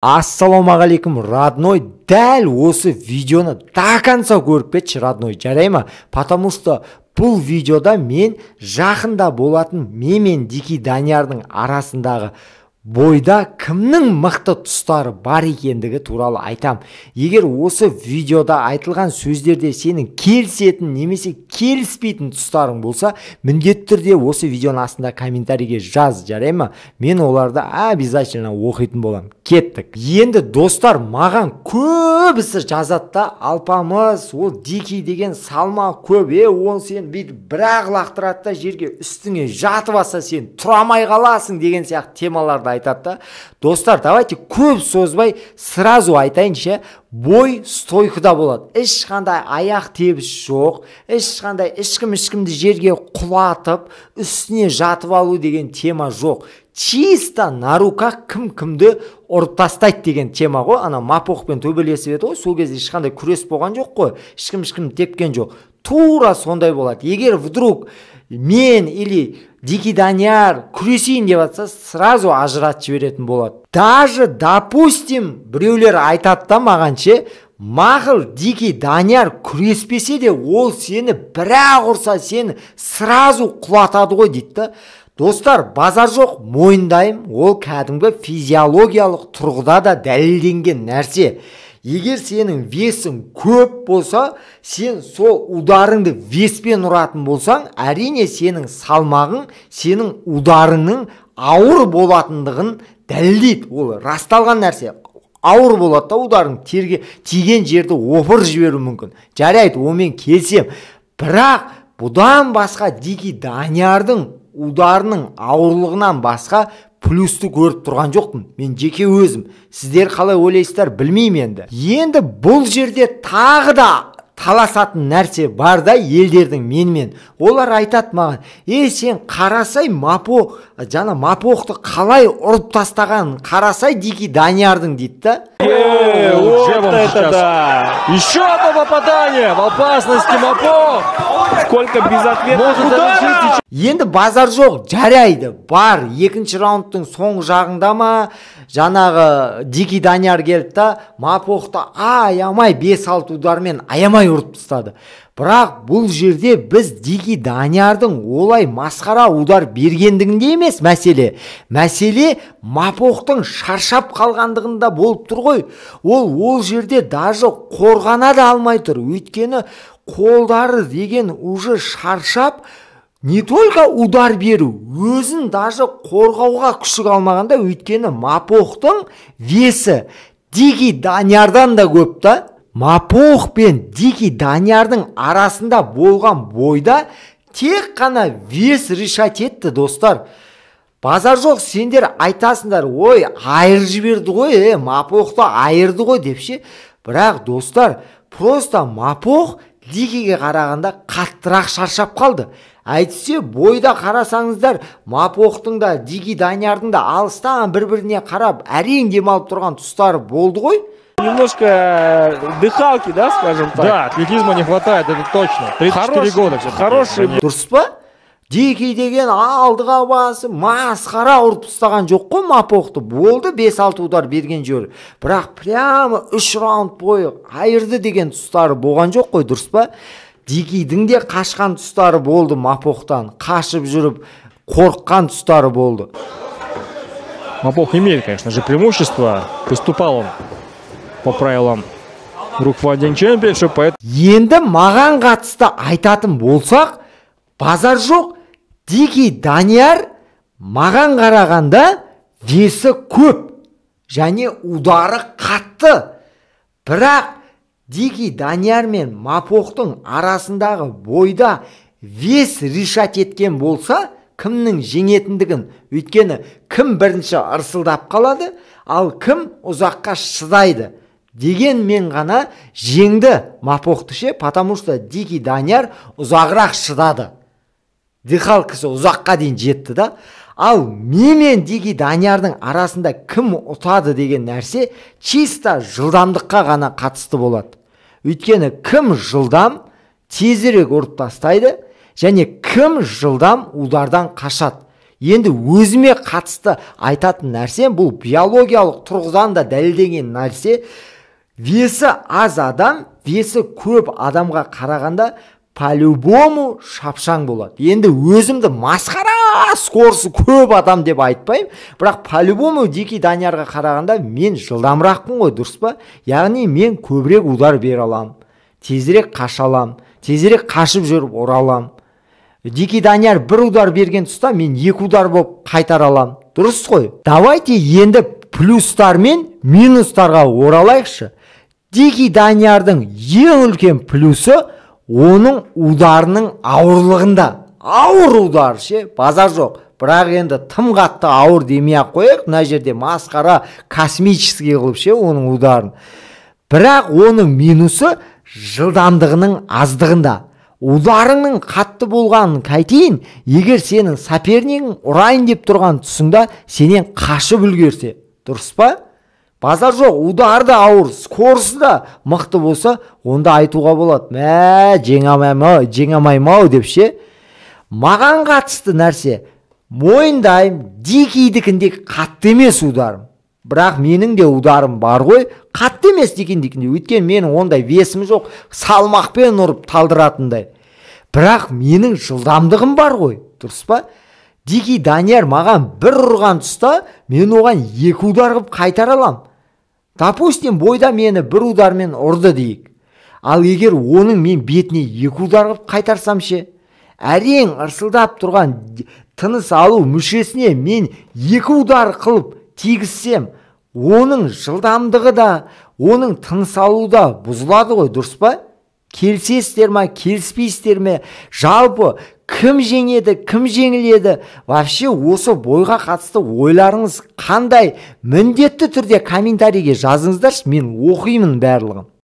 Ассалаумағалейкум, родной! Дәл осы видеоны до конца көріп кетші, родной, жарай ма? Потому что бұл видеода мен жақында болатын мен мен Дикий Даниярдың арасындағы бойда кімнің мықты тұстары бар екендігі туралы айтам. Егер осы видеода айтылған сөздерде сенің келісетін немесе келіспейтін тұстарың болса, міндетті түрде осы видеоның астында комментарийге жаз, жарай ма? Мен оларды обязательно оқитын боламын. Кеттік. Енді, достар, маған көбісі жазады да: «Алпамыс, ол Дикий деген салмақ көп, ол сен бүйтіп бір-ақ лақтырады да, жерге үстіңе жатып алса, сен тұра алмай қаласың» деген сияқты темаларды айтады да. Достар, давайте көп созбай, сразу айтайыншы: бой стойкада болады, ешқандай аяқ тебіс жоқ, ешқандай ешкім ешкімді жерге құлатып, үстіне жатып алу деген тема жоқ. Чисто на руках кім кімді ұрып тастайды деген тема ғой. Ана Мапохпен төбелесіп еді ғой, сол кезде ешқандай күрес болған жоқ қой, ешкім ешкімді тепкен жоқ. Тура сондай болады. Егер вдруг мен или Дикий Данияр күресейін деп жатса, сразу ажыратып жіберетін болады. Даже, допустим, біреулер айтады да маған ше: «Мақұл, Дикий Данияр күреспесе де, ол сені бір-ақ ұрса, сені сразу құлатады ғой», — дейді да. Достар, базар жоқ, мойындаймын, ол кәдімгі физиологиялық тұрғыда да дәлелденген нәрсе. Егер сенің весің көп болса, сен сол ударыңды веспен ұратын болсаң, әрине, сенің салмағың сенің ударыңның ауыр болатындығын дәлелдейді. Ол расталған нәрсе, ауыр болады да ударың, терге тиген жерді опырып жіберуі мүмкін. Жарайды, онымен келісемін. Бірақ бұдан басқа, Дикий Даниярдың ударының ауырлығынан басқа плюсті көріп тұрған жоқпын мен жеке өзім. Сіздер қалай ойлайсыздар, білмеймін. Енді бұл жерде тағы да таласатын нәрсе бар да елдердің менімен. Олар айтады маған: «Е, сен қарасай, Мапо жаңа Мапоқты қалай ұрып тастағанын қарасай Дикий Даниярдың», — дейді да. Вот Джебом это сейчас. Да! Еще одно попадание! В опасности Мапох! Сколько безответных Может ударов! завершить сейчас. Енді базар жоқ, жарайды, бар. Екінші раундтың соңғы жағында ма, жаңағы Дикий Данияр келді да, Мапоқты аямай 5-6 удармен аямай ұрып тастады. Бірақ бұл жерде біз Дикий Даниярдың олай масқара удар бергендігінде емес мәселе. Мәселе Мапохтың шаршап қалғандығында болып тұр ғой. Ол жерде даже қорғана да алмай тұр, өйткені қолдары деген уже шаршап, не только удар беру, өзін даже қорғауға күші қалмағанда, өйткені Мапохтың весі Дикий Даниярдан да көп та. Мапох пен Дикий Даниярдың арасында болған бойда тек қана вес решать етті, достар. Базар жоқ, сендер айтасыңдар: «Ой, айырып жіберді ғой, Мапохты айырды ғой», — деп ше. Бірақ, достар, просто Мапох Дикийге қарағанда қаттырақ шаршап қалды. Әйтсе бойда қарасаңыздар, Мапохтың да, Дикий Даниярдың да алыстан бір біріне қарап, әрең демалып тұрған тұстары болды ғой. Немножко дыхалки, да, скажем так. Да, атлетизма не хватает, это точно. 34 года все-таки. Хороший Дұрыс па? Дикий деген алдыға басып, масқара ұрып тастаған жоқ қой Мапохты. Болды, 5-6 удар берген жері, бірақ прямо үш раунд бойы айырды деген тұстары болған жоқ қой, дұрыс па? Дикийдің де қашқан тұстары болды, Мапохтан қашып жүріп қорыққан тұстары болды. Мапох имеет, конечно же, преимущество. Выступал он по правилам Ruk Fighting Championship, поэтому Енді маған қатысты айтатын болсақ, базар жоқ, Дикий Данияр маған қарағанда весі көп және удары қатты. Бірақ Дикий Данияр мен Мапохтың арасындағы бойда вес решать еткен болса кімнің жеңетіндігін, өйткені кім бірінші ырсылдап қалады, ал кім ұзаққа шыдайды деген, мен ғана жеңді Мапохты ше, потому что Дикий Данияр ұзағырақ шыдады, дыхалкасы ұзаққа дейін жетті да. Ал мен мен Дикий Даниярдың арасында кім ұтады деген нәрсе чисто жылдамдыққа ғана қатысты болады, өйткені кім жылдам, тезірек ұрып тастайды және кім жылдам удардан қашады. Енді өзіме қатысты айтатын нәрсем, бұл биологиялық тұрғыдан да дәлелденген нәрсе: весі аз адам весі көп адамға қарағанда по-любому шапшаң болады. Енді өзімді масқара скоросты көп адам деп айтпаймын, бірақ по-любому Дикий Даниярға қарағанда мен жылдамырақпын ғой, дұрыс па? Яғни мен көбірек удар бере аламын, тезірек қаша аламын, тезірек қашып жүріп ұра аламын. Дикий Данияр бір удар берген тұста мен екі удар болып қайтара аламын, дұрыс қой? Давайте енді плюстар мен минустарға оралайықшы. Дикий Даниярдың ең үлкен плюсы оның ударының ауырлығында. Ауыр удар ше, базар жоқ, бірақ енді тым қатты ауыр демей ақ қояйық мына жерде, масқара космический қылып ше оның ударын. Бірақ оның минусы жылдамдығының аздығында. Ударыңның қатты болғанын қайтейін, егер сенің сопернигің ұрайын деп тұрған тұсыңда сенен қашып үлгерсе, дұрыс па? Базар жоқ, удары да ауыр, скоросты да мықты болса, онда айтуға болады, мә, жеңе алмаймын, жеңе алмаймын ау деп ше. Маған қатысты нәрсе, мойындаймын, Дикийдікіндей қатты емес ударым, бірақ менің де ударым бар ғой, қатты емес Дикийдікіндей, өйткені менің ондай весім жоқ салмақпен ұрып талдыратындай, бірақ менің жылдамдығым бар ғой, дұрыс па? Дикий Данияр маған бір ұрған тұста мен оған екі удар қылып қайтара аламын. Допустим, бойда мені бір удармен ұрды дейік, ал егер оның мен бетіне екі удар қылып қайтарсам ше? Әрең ырсылдап тұрған тыныс алу мүшесіне мен екі удар қылып тигізсем, оның жылдамдығы да, оның тыныс алуы да бұзылады ғой, дұрыс па? Келісесіздер ма, келіспейсіздер ме? Жалпы кім жеңеді, кім жеңіледі? Вообще осы бойға қатысты ойларыңыз қандай? Міндетті түрде комментарийге жазыңыздаршы, мен оқимын барлығын.